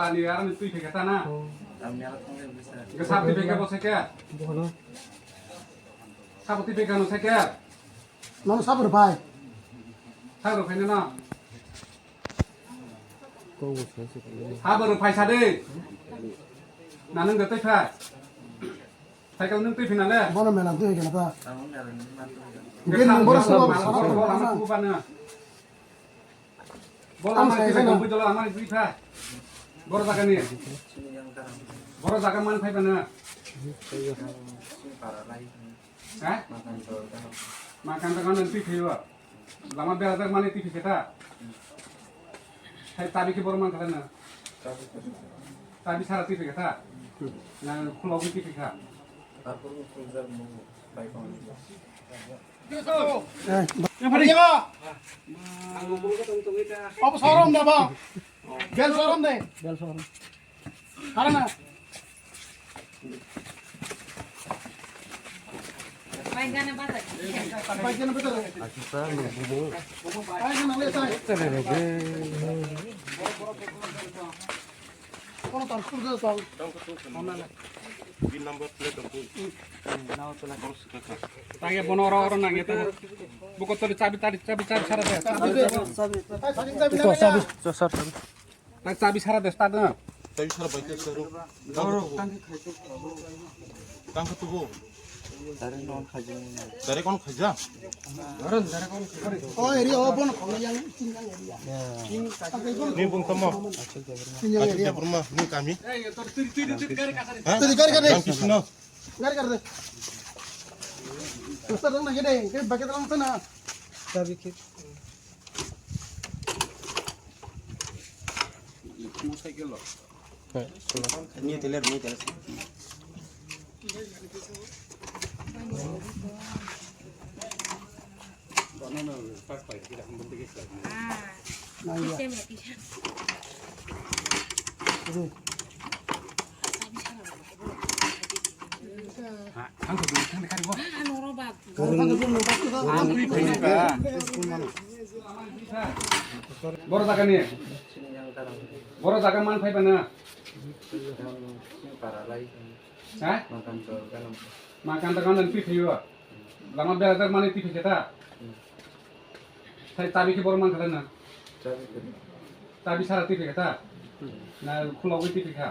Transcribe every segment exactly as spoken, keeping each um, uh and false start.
Ani arani twi phai kha ta na. Ang mera thang le bisa. Ga sab twi phai kha bo se khe. Bono. Sab twi phai kha no se khe. Nono sab rw phai. Sab rw phai na na. Ko bo se se. Sab rw phai sa de. Na nang ga twi phai. Cycle nung twi phina le. Bono mela twi phina ta. Ang mera ni ma twi. Ge nang bono sabo. Bono sabo. Bono sabo. Bono sabo. Bono sabo. Bono sabo. Bono sabo. Bono sabo. Bono sabo. Bono jaga ni. Bono jaga man phai bana. Ha? Makan to kan twi phai ba. Lama bera jak mani twi phikha ta. Hai tabi khe borok man kha na. Tabi sara twi phikha ta. Na khulogwi twi phikha. Obo sorom da ba. Bel sorom de. Bel sorom. Harana. Paigana bata. Paigana bata. Paigana le sai. Kono tar kurdo tong. Bin number plate tong. Tangi bono oro oro nangi to. Buko to chabi tari chabi chabi sara de. Chabi de. Chabi. Chabi. Chabi. Tak chabi sara de start na. Chabi sara bai ke sara. Tang ke tubo. Direct on khaija. Direct on khaija. Oh, area open khong yang ching yang area. Ni bung tamo. Ching yang area. Burma ni kami. Ha? Tadi gari gari. Yang kisno. Gari gari de. Ustad lang na gede, ke baket lang sana. Chabi kit. Ni teler, ni teler. Boro jaga ni. Boro jaga man phai bana. Ha? Makan to kan twi phai ba. Lama bera jak mani twi phai ta. Sai tabi khe boro man kha na. Tabi sara twi phai ta. Na khulogwi twi phai kha.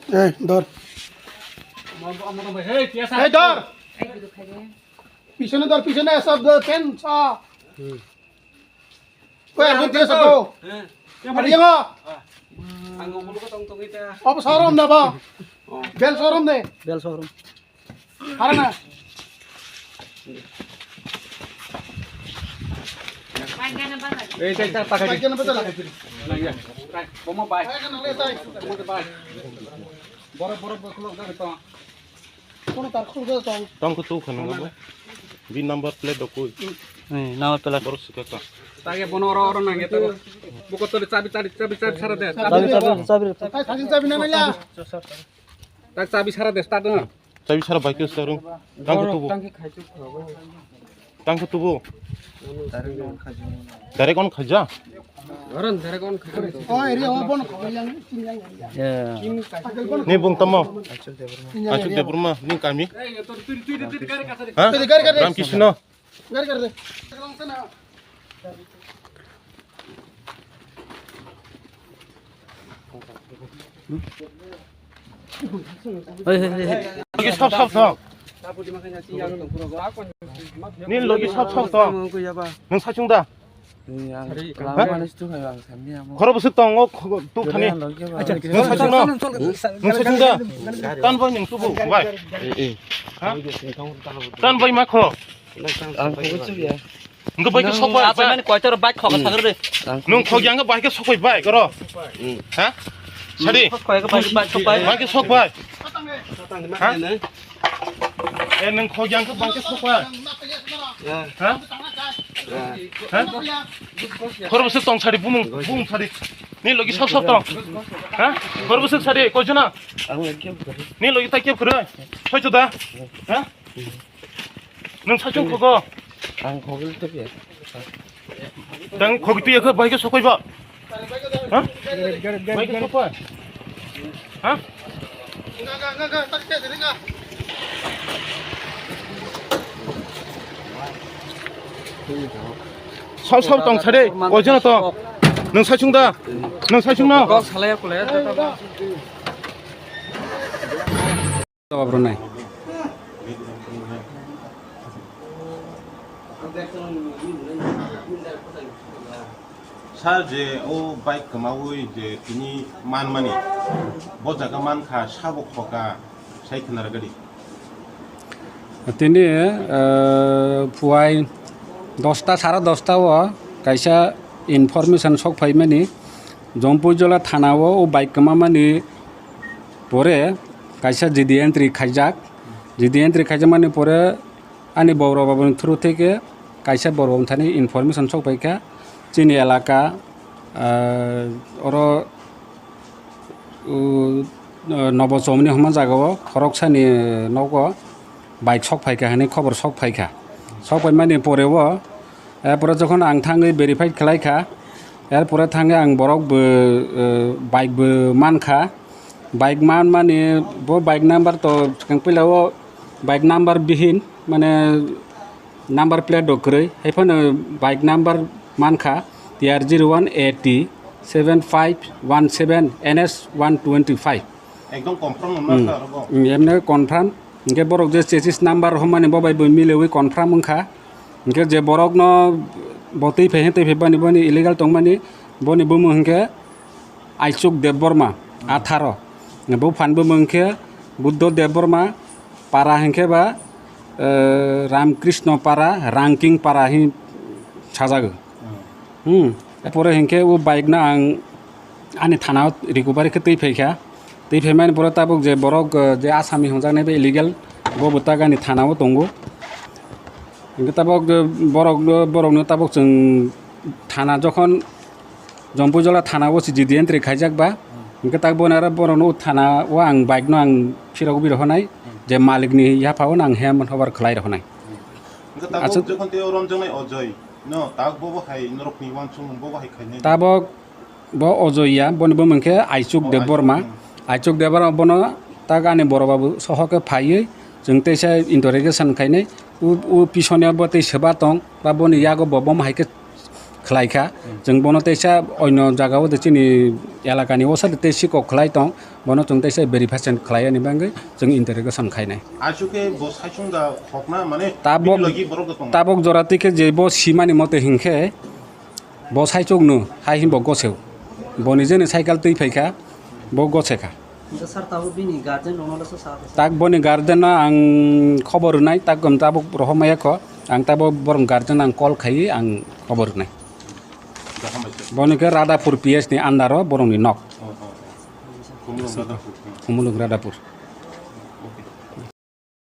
Ei, dor. Ei, dor. Pisone dor, pisone, sab dor, pen sa. Koi, ang dia sab dor. Ada yang apa? Ang ngomong ko tong tong ita. Apa sorom dah, Bang? Bel sorom deh. Bel sorom. Harana. Ei, tai, tai, pakai. Pakai na betul. Nang ya. Tai, bomo bai. Bomo bai. Boro, boro, boro, boro, boro. Kono tar khulga tong. Tong ko tu khana. Bin number plate dokui. Ni number plate. Boro suka ta. Tage bono oro oro nang ya to. Buko to chabi, chabi, chabi, chabi sara de. Chabi, chabi, chabi. Tai, tai, chabi na na ya. Tak chabi sara de start na. Chabi sara bai ke sarung. Tang ko tubu. Tang ko tubu. Direct on khaija. Direct on khaija. Oh, area open khaija. Ni bung tamo. Achuk Debbarma ni kami. Ha? Ram Krishna. Gari gari de. Hei, hei, hei, hei. Logi sab sab thong. Ni logi sab sab thong. Nung sachung da? Khoro bwswk tong o tu khani. Nung sachung no? Nung sachung da? Tan bai nung tubu bai. Ha? Tan bai ma khoro. Ang khogol chuk ya. Nung bai ke sok bai. Apa mani koi tor bai khogol sagor de. Nung khogol yang bai ke sok bai koro. Ha? Sadi. Koi ke bai bai sok bai. Bai ke sok bai. Ha? Eh, nung khogol yang bai ke sok bai. Ha? Ha? Khoro bwswk tong sadi bumung bumung sadi. Ni logi sok sok tong. Ha? Khoro bwswk sadi koi jona. Ni logi ta kep kore. Soi chuda. Ha? Nung sachung khogol. Ang khogol to ya. Tang khogwi twi yakhe bai khe sokoi ba. Ha? Bai khe sokoi. Ha? Sal sal tong sade, koi jana to. Nang sai sung da. Nang sai sung na. Kok salaya kulaya. Jawab rwnai. Sir, je o bike kwmawi je tini manmani, bo jaga mankha sabo khoka sai khna rwgadi. Tini, eh, phuai dosta, sara dosta o kaisa information sok phaimani, Jompuijola thana o, o bike kwmamani pore kaisa G D entry khaijak. G D entry khaijakmani pore ani boro babuni through theke kaisa boro wngthani information sok phaikha. Chini elaka, ah, oro, uh, Nobo Chomni hwnma jagao khoroksani nogo bike sok phaikha hwnwi khobor sok phaikha. Sok phaimani pore o, erpore jokhon ang thangwi verify khlaikha, erpore thangwi ang borok bo, uh, bike bo mankha. Bike manmani bo bike number to swkang puila o bike number bihin, mane number plate rok kwrwi, hai phano bike number mankha T R zero one A T seven five one seven N S one twenty five. Ekdom confirm wngma Hmm. kha oro bo. Hmm, emne confirm. Hinkhe borok je chassis number hwnmani bo bai bo milewi confirm wngkha. Hinkhe je borokno bo twi phai, twi phai bani, bani illegal tongmani, boni bumung hinkhe Aichuk Debbarma, atharo. Bo phan bumung hinkhe Buddho Debbarma, para hinkhe ba, eh, Ramkrishna para, Ranking para hin sajago. Hmm. Hmm. Erpore hinkhe o bike no ang ani thana o recovery khe twi phaikha. Twi phaimani pore tabuk je borok, eh, je asami hwnjaknai bai illegal, bo bo tak ani thana o tongo. Hinkhe tabuk, eh, borok, borokno tabuk chwng thana jokhon Jompuijola thana o si G D entry khaijak ba, hinkhe tak bono aro borokno thana o ang bike no ang phirogwi rohonai, je malik ni yapha o ang hand over khlai rohonai. Hinkhe tabuk Aswk jokhon tei o romjaknai Ojoi no, tabuk bo bo hai norokni uansukmung bo bo hai khainai. Tabuk bo Ojoi ya, boni bumung khe Aichuk Oh, Debbarma. Aichuk, hmm. Aichuk Debbarma bono tak ani boro babu soho khe phaiwi chwng teisa interrogation khainai. U, u pisoni bo tei seba tong, ba boni yago bo bom hai khe khlai kha. Hmm. Chwng bono teisa oino jagao de chini elakani osa de tei sikok khlai tong, bono chwng teisa verification khlai ani bagwi chwng interrogation khainai. Aichuk khe bo saichung da khokna mane Tabok, bini logi borok da tong. Tabok jora twi khe je bo simani mote hinkhe, Bo saichukno hai hinbo goseo. Boni jeni cycle twi phaikha, bo gosekha. Hingke sir, tabuk bini guardian rokno le sa, sa, sa. Tak boni guardian no ang khobor rwnai, tak tabuk rohormaya kho. Ang tabuk borok guardian ang call khai ang khobor rwnai. Boni khe Radhapur P S ni under o borokni nok. Oh, oh, oh. Khumulwng Radhapur. Khumulwng Radhapur.